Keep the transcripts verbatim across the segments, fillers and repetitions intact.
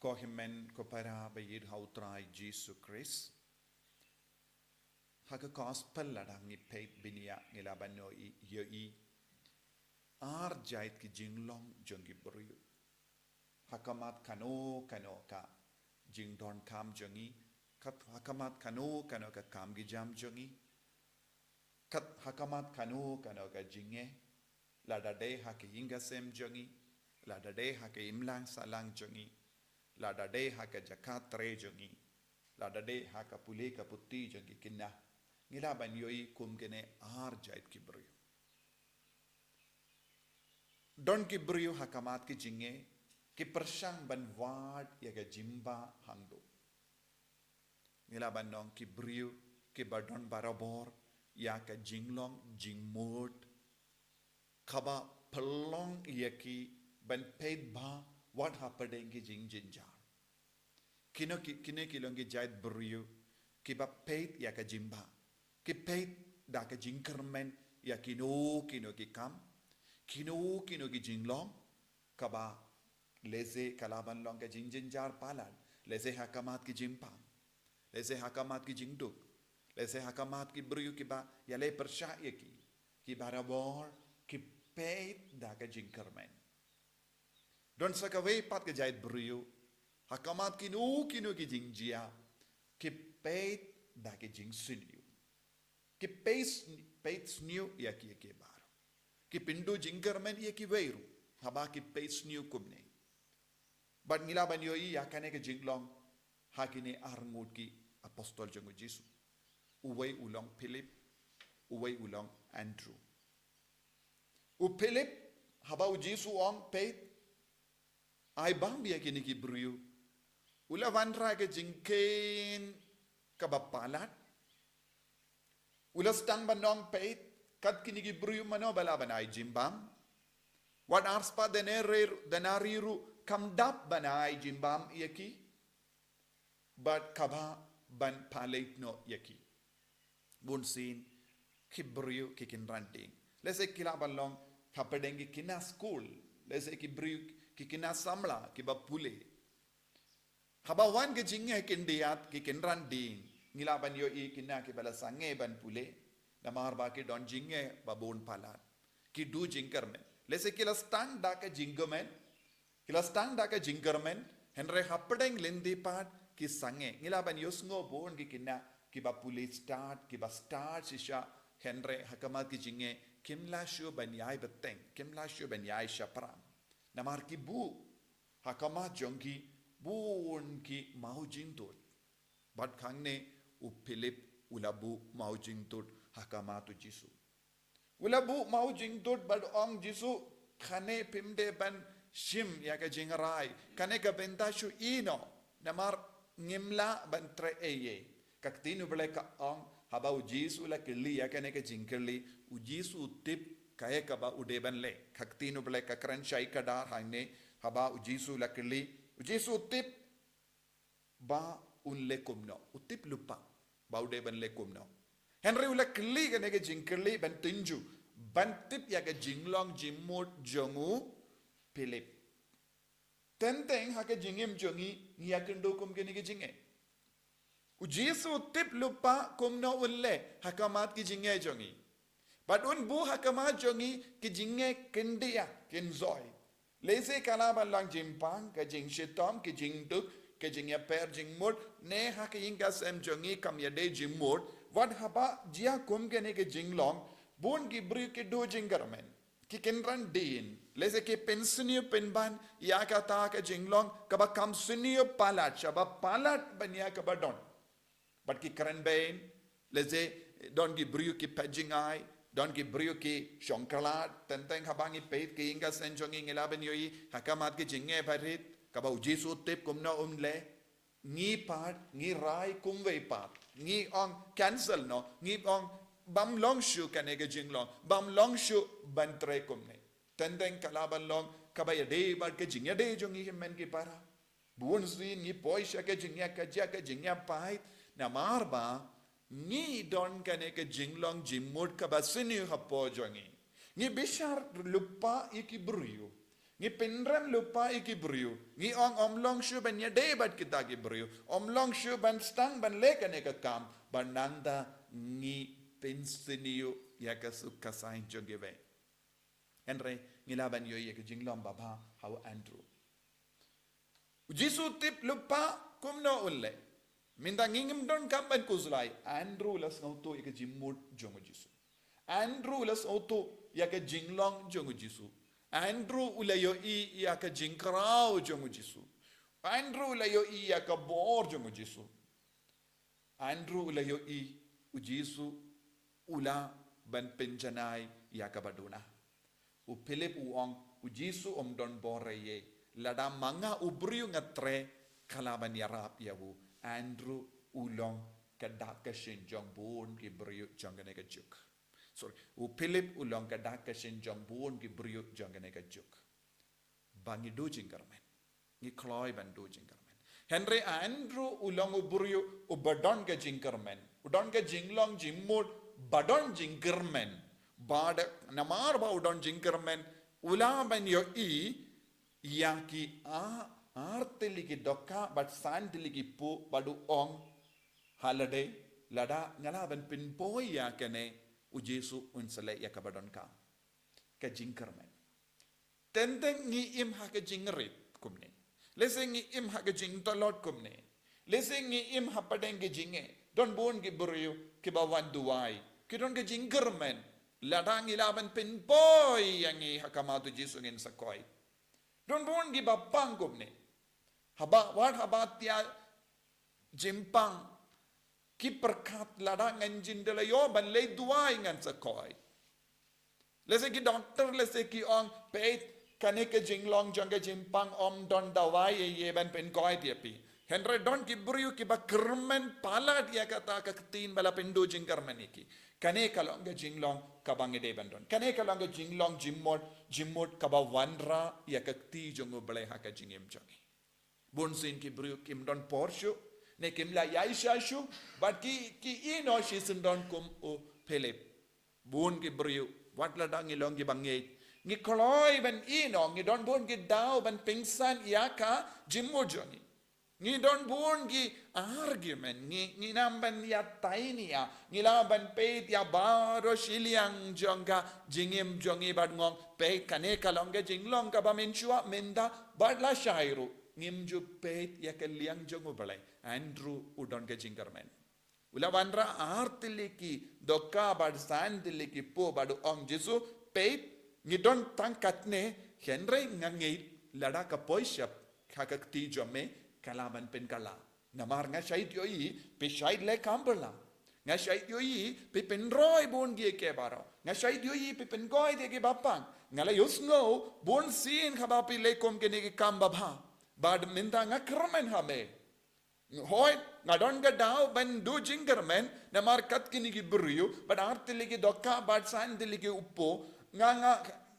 Ko hynmen ko para ba ïeit ha u Trai Jisu Khrist. Ha ka gospel lada ngi peit bniah ngi lah ban ïohi, ïohi ar jait ki jinglong jong ki briew. Ha khmat kano kano ka jingdonkam jong ngi, ha khmat kano kano ka kam ki jam jong ngi, ha khmat kano kano ka jingeh, lada dei ha ka ïing ka sem jong ngi, lada dei ha ka imlang sahlang jong ngi, lada dei ha ka jaka trei jong ngi, lada dei ha ka pule ka puthi jong ki khynnah, ngi lah ban ïohi kum kine ar jait ki briew. Don ki briew ha khmat ki jingeh ki pyrshang ban wad ïa ka jingbah hangto. Ngi lah ban ong ki briew kiba don barabor ïa ka jinglong jingmut kaba pynlong ïa ki ban peit bha wat hapdeng ki jingjynjar. Kino ki, kine ki long ki jait briew kiba peit ïa ka jingbah, ki peit da ka jingkyrmen ïa kino kino ki kam, kino kino ki jinglong, kaba lehse ka lah ban long ka jingjynjar palat, lehse ha khmat ki jingpang, lehse ha khmat ki jingduk, lehse ha khmat ki briew kiba ïaleh pyrshah ïa ki, ki barabor ki peit da ka jingkyrmen. Don sa kawei pat ka jait briew, ha khmat kino kino ki jingjia, ki peit da ki jingsniew. Ki peit, peit sniew ïa ki, ïa ki baroh. Ki pynduh jingkyrmen ïa kiwei ruh haba ki peit sniew kumne. Bad ngi lah ban ïohi ïa kane ka jinglong ha kine arngut ki apostol jong u Jisu. Uwei u long Philip, uwei u long Andrew. U Philip, haba u Jisu u ong peit, ai bam ïa kine ki briew, u la wanrah ka jingkheiñ kaba palat. U la sdang ban ong peit, kat kine ki briew mano ba lah ban ai jingbam. Wat arspah denari, denari ruh kam dap ban ai jingbam ïa ki. Bad kaba ban pynleit noh ïa ki. Bunsien ki briew ki kynran dieng. Lehse ki lah ban long hapdeng ki khynnah skul. Lehse ki briew ki khynnah samla kiba pule. Haba wan ka jingeh khyndiat ki kynran dieng. Ngi lah ban ïohi kine kiba la sangeh ban pule. Namar ba ki don jingeh ba bun palat. Ki duh jingkyrmen. Lehse ki la sdang da ka jingkmen. Ki la sdang da ka jingkmen, hynrei hapdeng lynti pat ki sangeh. Ngi lah ban ïohsngew bun ki khynnah kiba pule stad, kiba stad shisha, hynrei ha khmat ki jingeh, kim lah shuh ban ïai bteng, kim lah shuh ban ïai shaphrang. Namar ki buh, ha khmat jong ki, bun ki maw jingtut. Bad hangne u Philip u la buh maw jingtut ha khmat u Jisu. U la buh maw jingtut bad ong Jisu, kane phim dei ban shim ïa ka jingrai, kane ka bynta shu ïehnoh, namar ngim lah ban trei ei ei. Ka ktien u Blei ka ong, haba u Jisu u la kylli ïa kane ka jingkylli, u Jisu u tip kaei kaba u dei ban leh. Ka ktien u Blei ka kren shai kdar hangne, haba u Jisu u la kylli, u Jisu u tip ba un leh kumno, u tip lypa ba u dei ban leh kumno. Hynrei u la kylli kane ka jingkylli ban tynjuh, ban tip ïa ka jinglong jingmut jong u Philip. Teng teng ha ka jingim jong ngi, ngi ïakynduh kum kine ki jingeh. U Jisu u tip lypa kumno un leh ha khmat ki jingeh jong ngi. Bad un buh ha khmat jong ngi ki jingeh khyndiat, khyndiat. Lehse ka lah ban long jingpang, ka jingshitom, ka jingduk, ka jingïapher jingmut, ne ha ka ïing ka sem jong ngi kam ïadei jingmut, wat haba jia kum kine ki jinglong, bun ki briew ki duh jingkyrmen, ki kynran dieng, lehse ki pynsniew pynban ïa kata ka jinglong kaba kham sniew palat, shaba palat ban ïa kaba don. Bad ki kren beiñ, lehse don ki briew ki phet jngai, don ki briew ki shong khlad, teng teng haba ngi peit ki ïing ka sem jong ngi ngi lah ban ïohi, ha khmat ki jingeh barit, kaba u Jisu u tip kumno un leh, ngi pat, ngi rai kumwei pat, ngi ong cancel noh, ngi ong bym long shuh kane ka jinglong, bym long shuh ban trei kumne. Teng teng ka lah ban long kaba ïadei bad ka jingïadei jong ngi hynmen ki para. Bunsien ngi poi sha ka jingïakajia ka jingïapait, namar ba ngi don kane ka jinglong jingmut kaba sniew hapoh jong ngi. Ngi bishar lypa ïa ki briew. Ngi pynrem lypa ïa ki briew. Ngi ong ym long shuh ban ïadei bad kita ki briew. Ym long shuh ban sdang ban leh kane ka kam. Bad nangta ngi pynsniew ïa ka suk ka saiñ jong kiwei. Hynrei ngi lah ban ïohi ïa ka jinglong babha ha u Andrew. U Jisu u tip lypa kumno un leh. Mynta ngi ngim don kam ban khuslai. Andrew u la sngewthuh ïa ka jingmut jong u Jisu. Andrew u la sngewthuh ïa ka jinglong jong u Jisu. Andrew u la ïohi ïa ka jingkhraw jong u Jisu. Andrew u la ïohi ïa ka bor jong u Jisu. Andrew u la ïohi u Jisu u lah ban pynjanai ïa kaba duna. U Philip u ong, u Jisu um don bor ïa i. Lada ma nga u briew nga treh, ka lah ban ïarap ïa u. Andrew u long ka dak ka shin jong bun ki briew jong kane ka juk. Sorry, u Philip u long ka dak ka shin jong bun ki briew jong kane ka juk. Ba ngi duh jingkyrmen. Ngi kloi ban duh jingkyrmen. Hynrei Andrew u long u briew uba don ka jingkyrmen. U don ka jinglong jingmut ba don jingkyrmen. Bad namar ba u don jingkyrmen, u lah ban ïohi ïa ki a-, ar tylli ki dohkha bad san tylli ki kpu bad u ong, ha lade, lada nga lah ban pynpoi ïa kane, u Jisu un sa leh ïa kaba donkam. Ka jingkyrmen. Teng teng ngi im ha ka jingrit kumne. Lehse ngi im ha ka jingtlot kumne. Lehse ngi im ha pdeng ka jingeh. Don bun ki briew kiba wan duwai. Ki don ka jingkyrmen. Lada ngi lah ban pynpoi ïa ngi ha khmat u Jisu ngin sa koit. Don bun kiba pang kumne. Haba, wat haba thiah jingpang, ki pyrkhat lada ngan jin da la ïoh ban leit duwai ngan sa koit. Lehse ki doktor, lehse ki ong, peit, kane ka jinglong jong ka jingpang ym don dawai ïa, ïa ban pynkoit ïa phi. Hynrei don ki briew kiba kyrmen palat ïa kata ka ktien ba la pynduh jingkyrmen ïa ki. Kane ka long ka jinglong kaba ngi dei ban don. Kane ka long ka jinglong jingmut, jingmut kaba wanrah ïa ka kti jong U Blei ha ka jingim jong ngi. Bun sien ki briew kim don por shuh, ne kim la ïaishah shuh, bad ki, ki ïehnoh shisyndon kum u Philip. Bun ki briew, wat lada ngi long kiba ngeit, ngi kloi ban ïehnoh, ngi don bun ki daw ban pynsan ïa ka jingmut jong ngi. Ngi don bun ki argument, ngi, ngi nang ban ïa thaiñ ïa, ngi lah ban peit ïa baroh shiliang jong ka jingim jong ngi bad ngi ong, peit, kane ka long ka jinglong kaba mynshuwa mynta bad lashai ruh. Ngim ju peit ïa ka liang jong U Blei. Andrew u don ka jingkyrmen. U la wanrah ar tylli ki dohkha bad san tylli ki kpu bad u ong, Jisu, peit, ngi don tang katne, hynrei nga ngeit lada ka poi shep ha ka kti jong me, ka lah ban pynkylla. Namar nga shait ïohi phi shait leh kam phylla. Nga shait ïohi phi pynroi bun kiei kiei baroh. Nga shait ïohi phi pynkoit ïa kiba pang. Nga la ïohsngew bun sien haba phi leh kum kine ki kam babha. Bad mynta nga kyrmen ha me. Hooid, nga don ka daw ban duh jingkyrmen namar kat kine ki briew, bad ar tylli ki dohkha bad san tylli ki kpu, nga, nga,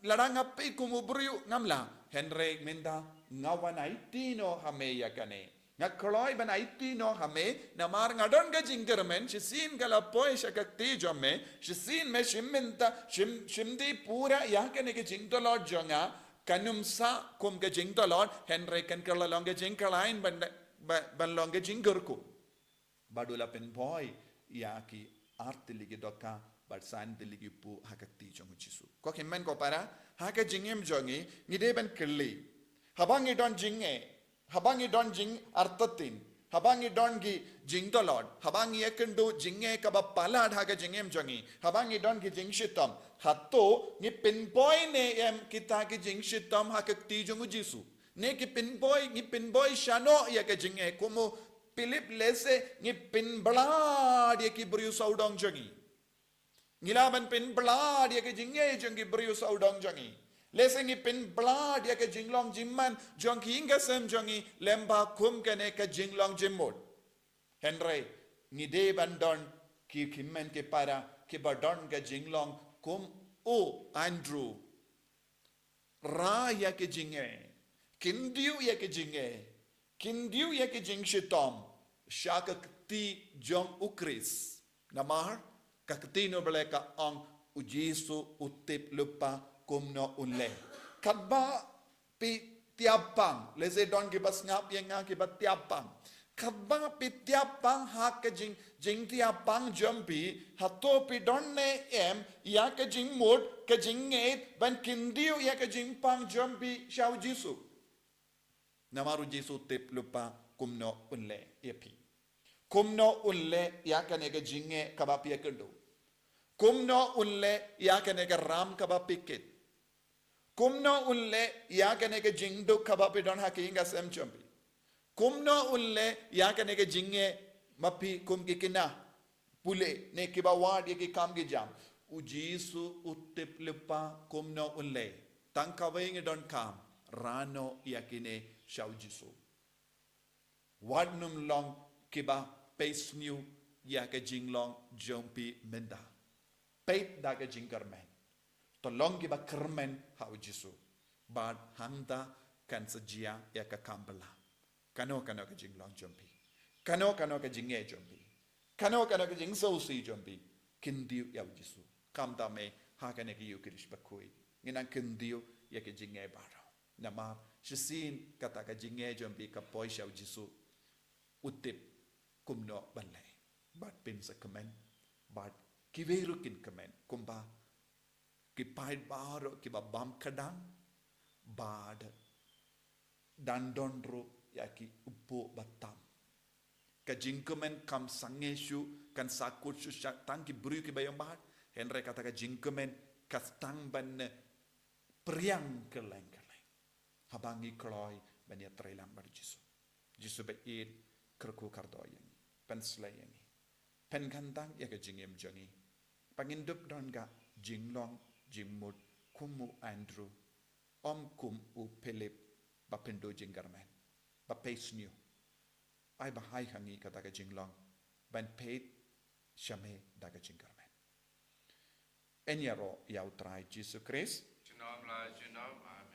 lada nga peit kum u briew ngam lah. Hynrei mynta nga wan aiti noh ha me ïa kane. Nga kloi ban aiti noh ha me, namar nga don ka jingkyrmen, shisien ka la poi sha ka kti jong me, shisien me shim mynta, shim, shim dei pura ïa kane ka jingtlot jong nga, kan ym sah kum ka jingtlot, hynrei kan kylla long ka jingkhlaiñ ban, ban, ban long ka jingkyrkhu. Bad u la pynpoi ïa ki ar tylli ki dohkha bad san tylli ki kpu ha ka kti jong U Jisu. Ko hynmen ko para, ha ka jingim jong ngi, ngi dei ban kylli. Haba ngi don jingeh, haba ngi don jingartatien, haba ngi don ki jingtlot, haba ngi ïakynduh jingeh kaba palat ha ka jingim jong ngi, haba ngi don ki jingshitom, hato ngi pynpoi ne em kita ki jingshitom ha ka kti jong U Jisu? Ne ngi pynpoi, ngi pynpoi shano ïa ka jingeh kum u Philip, lehse ngi pynblad ïa ki briew sawdong jong ngi. Ngi lah ban pynblad ïa ka jingeh jong ki briew sawdong jong ngi. Lehse ngi pynblad ïa ka jinglong jingman jong ki ïing ki sem jong ngi lyngba kum kane ka jinglong jingmut. Hynrei ngi dei ban don ki hynmen ki para kiba don ka jinglong kum u Andrew. Rah ïa ka jingeh, kyndit ïa ka jingeh, kyndit ïa ka jingshitom sha ka kti jong U Khrist. Namar ka ktien U Blei ka ong, U Jisu u tip lypa kumno un leh. Katba phi tiap pang, lehse don kiba sngap ïa nga kiba tiap pang. Katba phi tiap pang ha ka jing, jingtiap pang jong phi, hato phi don ne em ïa ka jingmut, ka jingngeit, ban kyntiew ïa ka jingpang jong phi sha u Jisu. Namar u Jisu u tip lypa kumno un leh ïa phi. Kumno un leh ïa kane ka jingeh kaba phi ïakynduh. Kumno un leh ïa kane ka ram kaba phi kit. Kumno un leh ïa kane ka jingduk kaba phi don ha ka ïing ka sem jong phi. Kumno un leh ïa kane ka jingeh ma phi kum ki khynnah pule ne kiba wad ïa ki kam ki jam. U Jisu u tip lypa kumno un leh. Tang kawei ngi donkam, rah noh ïa kine sha u Jisu. Wat nym long kiba pyrshah ïa ka jinglong jong phi mynta. Peit da ka jingkyrmen. To long kiba kyrmen ha u Jisu. Bad hangta kan sa jia ïa ka kam balang. Kano kano ka jinglong jong phi. Kano kano ka jingeh jong phi. Kano kano ka jingsngewsih jong phi. Kyntiew ïa u Jisu. Khamtam eh ha kane ka Eucharist bakhuid. Ngin nang kyntiew ïa ka jingeh baroh. Namar shisien kata ka jingeh jong phi ka poi sha u Jisu. U tip kumno ban leh. Bad phin sa kmen. Bad kiwei ruh kin kmen. Kumba ki paid baroh kiba bam kdang. Bad dang don ruh ïa ki upok batam. Ka jingkmen kam sangeh shuh, kan sa kut shuh sha tang ki briew kiba ïeng bad. Hynrei kata ka jingkmen ka tang ban pyrshang kylleng kylleng. Haba ngi kloi ban ïatreilang bad u Jisu. Jisu ba ïeit, kyrkhu kyrdoh ïa ngi. Pynsleh ïa ngi. Pynkyntang ïa ka jingim jong ngi. Ba ngin dup don ka jinglong, jingmut, kum u Andrew. Ym kum u Philip ba pynduh jingkyrmen. Ba pyrshah. Ai ba hai ha ngi kata ka jinglong. Ban peit sha me da ka jingkyrmen. Yn ïaroh ïa u Trai Jisu Krist. Junom la junom, amen.